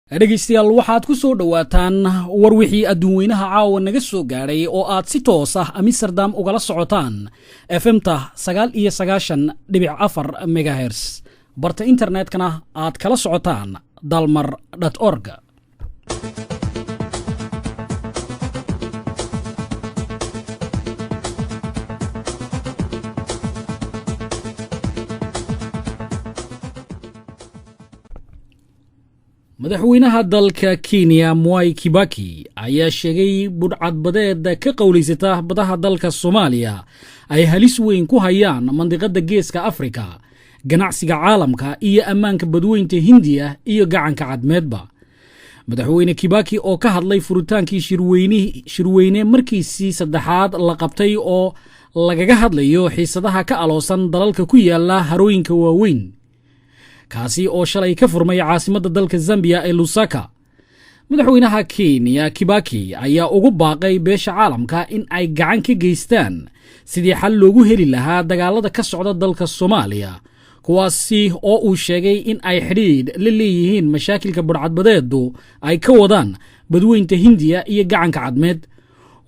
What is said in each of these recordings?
Dhegaystayaal, waxaad ku soo dhowaataan war wixii adduunweynaha caawa naga soo gaadhay oo aad si toos ah Amsterdam ugala socotaan FM-ta 99.4 megahertz, barta internetkana aad kala socotaan dalmar org. Madaxweynaha dalka Kenya Mwai Kibaki ayaa sheegay budhcadbadeed ka qowlaysata badaha dalka Soomaaliya ay halis weyn ku hayaan mandiqadda Geeska Afrika, ganacsiga caalamka iyo ammaanka Badweynta Hindiya iyo Gacanka Cadmeedba. Madaxweyne Kibaki oo ka hadlay furitaankii shirweyne markiisii saddexaad la qabtay oo lagaga hadlayo xiisadaha ka aloosan dalalka ku yaala harooyinka waaweyn, kaasi oo shalay ka furmay caasimadda dalka Zambiya ee Lusaka, madaxweynaha Kenya Kibaki ayaa ugu baaqay beesha caalamka in ay gacan ka geystaan sidii xal loogu heli lahaa dagaalada ka socda dalka Soomaaliya, kuwaasi oo uu sheegay in ay xidhiidh la leeyihiin mashaakilka budhcadbadeedu ay ka wadaan Badweynta Hindiya iyo Gacanka Cadmeed.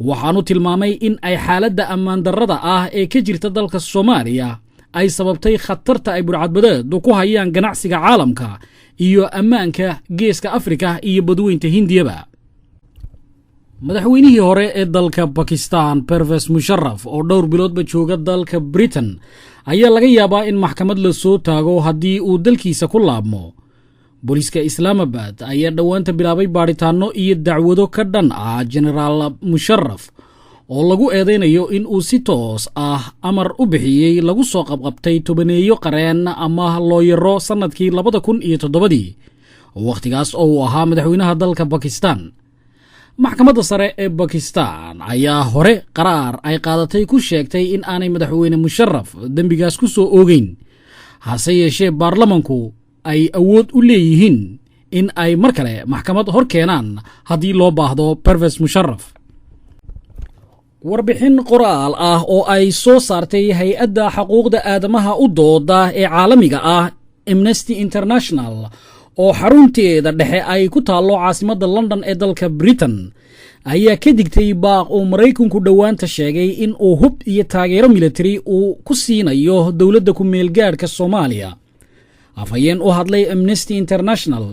Waxaanu tilmaamay in ay xaaladda ammaan darrada ah ee ka jirta dalka Soomaaliya ay sababtay khatarta ay budhcadbadeedu ku hayaan ganacsiga caalamka iyo ammaanka Geeska Afrika iyo Badweynta Hindiyaba. Madaxweynihii hore ee dalka Bakistan Perves Musharaf oo dhowr biloodba jooga dalka Britain ayaa laga yaabaa in maxkamad la soo taago haddii uu dalkiisa ku laabmo. Booliiska Islaamabad ayaa dhowaanta bilaabay baadhitaanno iyo dacwado ka dhan ah Genaraal Musharaf oo lagu eedeynayo in uu si toos ah amar u bixiyey lagu soo qabqabtay tobaneeyo qareen ama looyaro sannadkii 2007-dii, wakhtigaas oo uu ahaa madaxweynaha dalka Bakistan. Maxkamadda sare ee Bakistan ayaa hore qaraar ay qaadatay ku sheegtay in aanay madaxweyne Musharaf dembigaas ku soo oogeyn, hase yeeshee baarlamanku ay awood u leeyihiin in ay mar kale maxkamad hor keenaan haddii loo baahdo Perves Musharaf. Warbixin qoraal ah oo ay soo saartay hay-adda xuquuqda aadamaha u dooda ee caalamiga ah Amnesty International oo xarunteeda dhexe ay ku taallo caasimadda London ee dalka Britain ayaa ka digtay baaq uu Maraykanku dhowaanta sheegay in uu hub iyo taageero militari uu ku siinayo dowladda ku-meelgaadhka Soomaaliya. Afhayeen u hadlay Amnesty International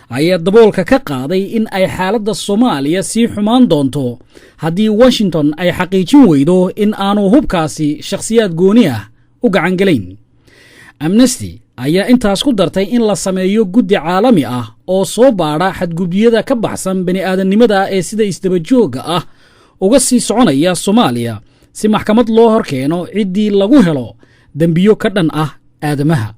ayaa daboolka ka qaaday in ay xaaladda Soomaaliya sii xumaan doonto haddii Washington ay xaqiijin weydo in aanu hubkaasi shakhsiyaad gooni ah u gacangelayn. Amnesty ayaa intaas ku dartay in la sameeyo guddi caalami ah oo soo baadha xadgudubyada ka baxsan bini'aadannimada ee sida isdabajoogga ah uga sii soconaya Soomaaliya, si maxkamad loo hor keeno ciddii lagu helo dembiyo ka dhan ah aadamaha.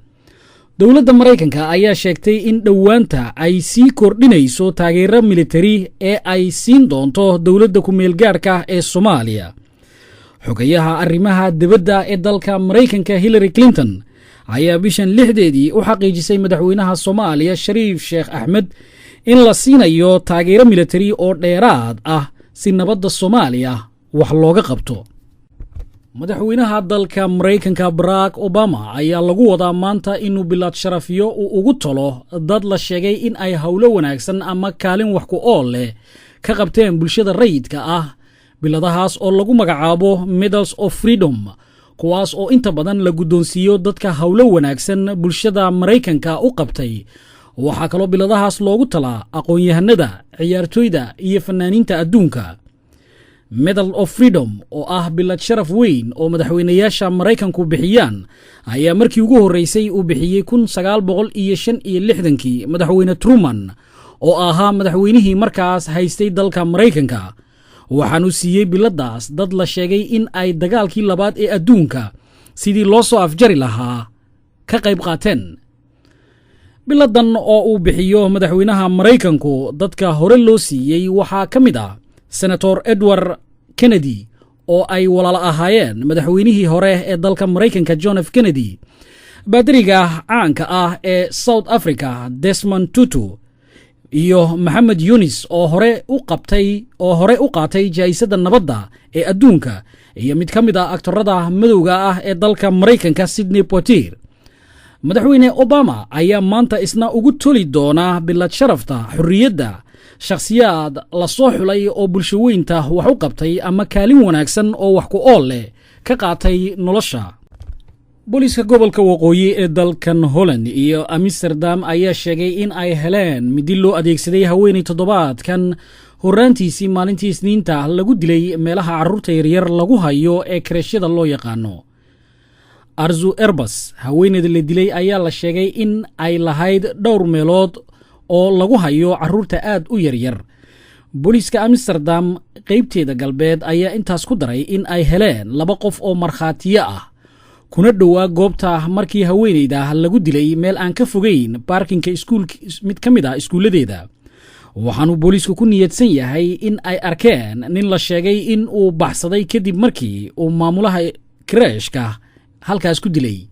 Dowladda Maraykanka ayaa sheegtay in dhowaanta ay sii kordhinayso taageero militari ee ay siin doonto dowladda ku-meelgaadhka ee Soomaaliya. Xogayaha arrimaha dibadda ee dalka Maraykanka Hillary Clinton ayaa bishan 6-deedii u xaqiijisay madaxweynaha Soomaaliya Shariif Sheekh Axmed in la siinayo taageero militari oo dheeraad ah si nabadda Soomaaliya wax looga qabto. Madaxweynaha dalka Maraykanka Barack Obama ayaa lagu wadaa maanta inuu bilaad sharafiyo uu ugu talo dad la sheegay in ay howlo wanaagsan ama kaalin wax ku ool leh ka qabteen bulshada rayidka ah, biladahaas oo lagu magacaabo Medals of Freedom, kuwaas oo inta badan la guddoonsiiyo dadka howlo wanaagsan bulshada Maraykanka u qabtay. Waxaa kaloo biladahaas loogu talaa aqoon-yahanada, ciyaartooyda iyo fanaaniinta adduunka. Medal of Freedom oo ah bilad sharaf weyn oo madaxweynayaasha Maraykanku bixiyaan ayaa markii ugu horreysay uu bixiyey 1965-kii madaxweyne Truman oo ahaa madaxweynihii markaas haystay dalka Maraykanka. Waxaanu siiyey biladaas dad la sheegay in ay dagaalkii labaad ee adduunka sidii loo soo afjari lahaa ka qayb qaateen. Biladan oo uu bixiyo madaxweynaha Maraykanku dadka hore loo siiyey waxaa ka mid ah Senator Edward Kennedy oo ay walaalo ahaayeen madaxweynihii hore ee dalka Maraykanka John F Kennedy, baadariga caanka ah ee South Africa Desmond Tutu iyo Maxamed Yunis oo hore u qabtay oo hore u qaatay jaa'isadda nabadda ee adduunka, iyo mid ka mid ah aktorada madowga ah ee dalka Maraykanka Sidney Poitier. Madaxweyne Obama ayaa maanta isna ugu toli doonaa bilad sharafta xorriyadda shakhsiyaad la soo xulay oo bulsho weynta wax u qabtay ama kaalin wanaagsan oo wax ku ool leh ka qaatay nolosha. Booliiska gobolka waqooyi ee dalkan Holland iyo Amsterdam ayaa sheegay in ay heleen midi loo adeegsaday haweeney toddobaadkan horraantiisii, maalintii Isniinta, lagu dilay meelaha carruurta yaryar lagu hayo ee kareeshyada loo yaqaano. Arzu Erbas, haweeneyda la dilay, ayaa la sheegay in ay lahayd dhowr meelood oo lagu hayo carruurta aad u yaryar. Booliiska Amsterdam qeybteeda galbeed ayaa intaas ku daray in ay heleen laba qof oo markhaatiyo ah kuna dhowaa goobta markii haweeneyda lagu dilay meel aan ka fogeyn baarkinka iskuul, mid ka mid ah iskuulladeeda. Waxaanuu booliisku ku niyadsan yahay in ay arkeen nin la sheegay in uu baxsaday kadib markii uu maamulaha kareeshka halkaas ku dilay.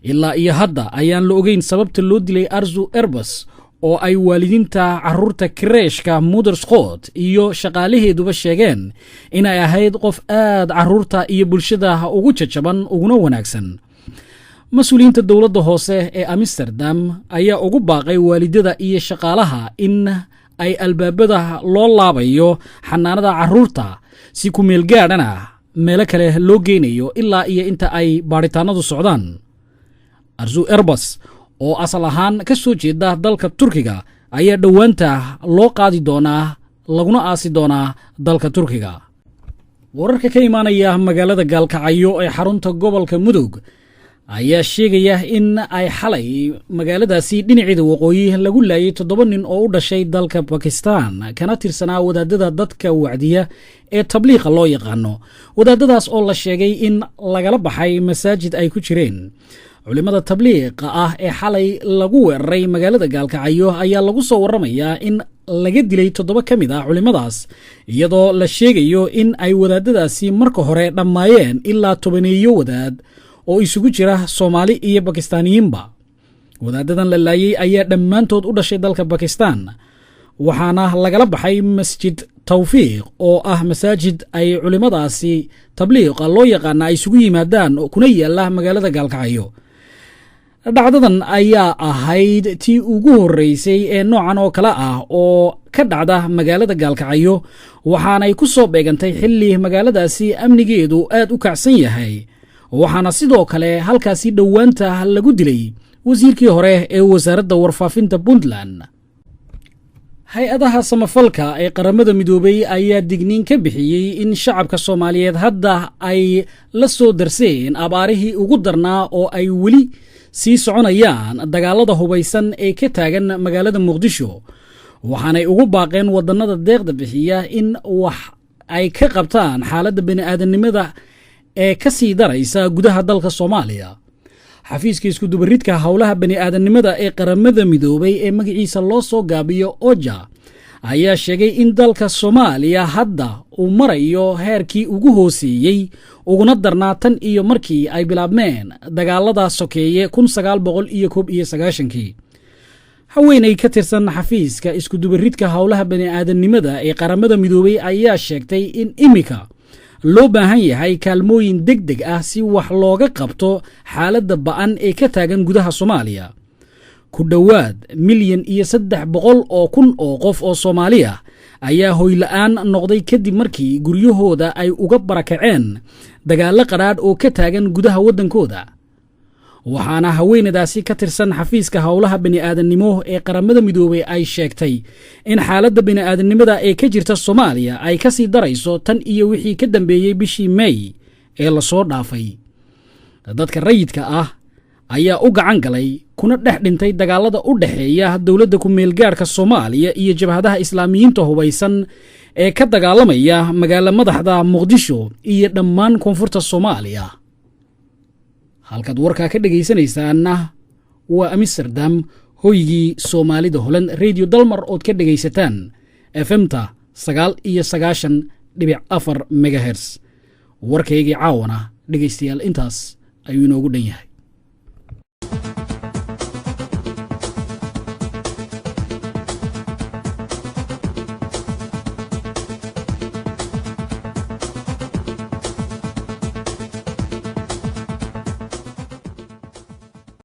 Ilaa iyo hadda ayaan la ogeyn sababta loo dilay Arzu Erbas, oo ay waalidiinta carruurta kareeshka Muiderslot iyo shaqaalaheeduba sheegeen inay ahayd qof aad carruurta iyo bulshada ugu jajaban uguna wanaagsan. Mas-uuliyiinta dowladda hoose ee Amsterdam ayaa ugu baaqay waalidada iyo shaqaalaha in ay albaabada loo laabayo xanaanada carruurta, si ku meel gaadhana meelo kale loo geynayo ilaa iyo inta ay baadhitaanadu socdaan. Arzu Erbas, oo asal ahaan ka soo jeeda dalka Turkiga, ayaa dhowaanta loo qaadi doonaa laguna aasi doonaa dalka Turkiga. Wararka ka imaanaya magaalada Gaalkacyo ee xarunta gobolka Mudug ayaa sheegaya in ay xalay magaaladaasi dhinaceeda waqooyi lagu laayay toddoba nin oo u dhashay dalka Bakistan, kana tirsanaa wadaadada dadka wacdiya ee Tabliiqa loo yaqaano. Wadaadadaas oo la sheegay in lagala baxay masaajid ay ku jireen. Culimmada Tabliiqa ah ee xalay lagu weeraray magaalada Gaalkacyo ayaa lagu soo warramayaa in laga dilay toddoba ka mid ah culimmadaas, iyadoo la sheegayo in ay wadaadadaasi marka hore dhammaayeen ilaa tobaneeyo wadaad oo isugu jira Soomaali iyo Bakistaaniyiinba. Wadaadadan la laayey ayaa dhammaantood u dhashay dalka Bakistan, waxaana lagala baxay Masjid Tawfiiq, oo ah masaajid ay culimmadaasi Tabliiqa loo yaqaana ay isugu yimaadaan, kuna yaala magaalada Gaalkacyo. Dhacdadan ayaa ahayd tii ugu horreysay ee noocan oo kale ah oo ka dhacda magaalada Gaalkacyo, waxaanay ku soo beegantay xilli magaaladaasi amnigeedu aad u kacsan yahay. Waxaana sidoo kale halkaasi dhowaanta lagu dilay wasiirkii hore ee wasaaradda warfaafinta Puntland. Hay-adaha samafalka ee Qaramada Midoobay ayaa digniin ka bixiyey in shacabka Soomaaliyeed hadda ay la soo darseen abaarihii ugu darnaa oo ay weli sii soconayaan dagaalada hubaysan ee ka taagan magaalada Muqdisho. Waxaanay ugu baaqeen wadannada deeqda bixiya in wax ay ka qabtaan xaaladda bini'aadanimada ee ka sii daraysa gudaha dalka Soomaaliya. Xafiiska iskudubaridka howlaha bani'aadanimada ee Qaramada Midoobay ee magaciisa loo soo gaabiyo OCHA ayaa sheegay in dalka Soomaaliya hadda uu marayo heerkii ugu hooseeyey uguna darnaa tan iyo markii ay bilaabmeen dagaalada sokeeye 1991-kii. Haweeney ka tirsan xafiiska iskudubaridka howlaha bani'aadanimada ee Qaramada Midoobay ayaa sheegtay in imika loo baahan yahay kaalmooyin deg deg ah si wax looga qabto xaaladda ba'an ee ka taagan gudaha Soomaaliya. Ku dhowaad 1,300,000 oo qof oo Soomaali ah ayaa hoyla'aan noqday kadib markii guryahooda ay uga barakaceen dagaallo qadhaadh oo ka taagan gudaha waddankooda. Waxaana haweenadaasi ka tirsan xafiiska howlaha bini'aadannimo ee Qaramada Midoobey ay sheegtay in xaaladda bini'aadannimada ee ka jirta Soomaaliya ay ka sii darayso tan iyo wixii ka dambeeyey bishii Mey ee lasoo dhaafay. Dadka rayidka ah ayaa u gacan galay kuna dhex dhintay dagaalada u dhexeeya dowladda ku-meelgaadhka Soomaaliya iyo jabhadaha Islaamiyiinta hubaysan ee ka dagaalamaya magaalo madaxda Muqdisho iyo dhammaan koonfurta Soomaaliya. Halkaad warkaa ka dhegaysanaysaanna waa Amsterdam, hoygii Soomaalida Holand, Radio Dalmar, ood ka dhegaysataan FM-ta 99.4 megahertz. Warkaygii caawana, dhegaystayaal, intaas ayuu inoogu dhan yahay.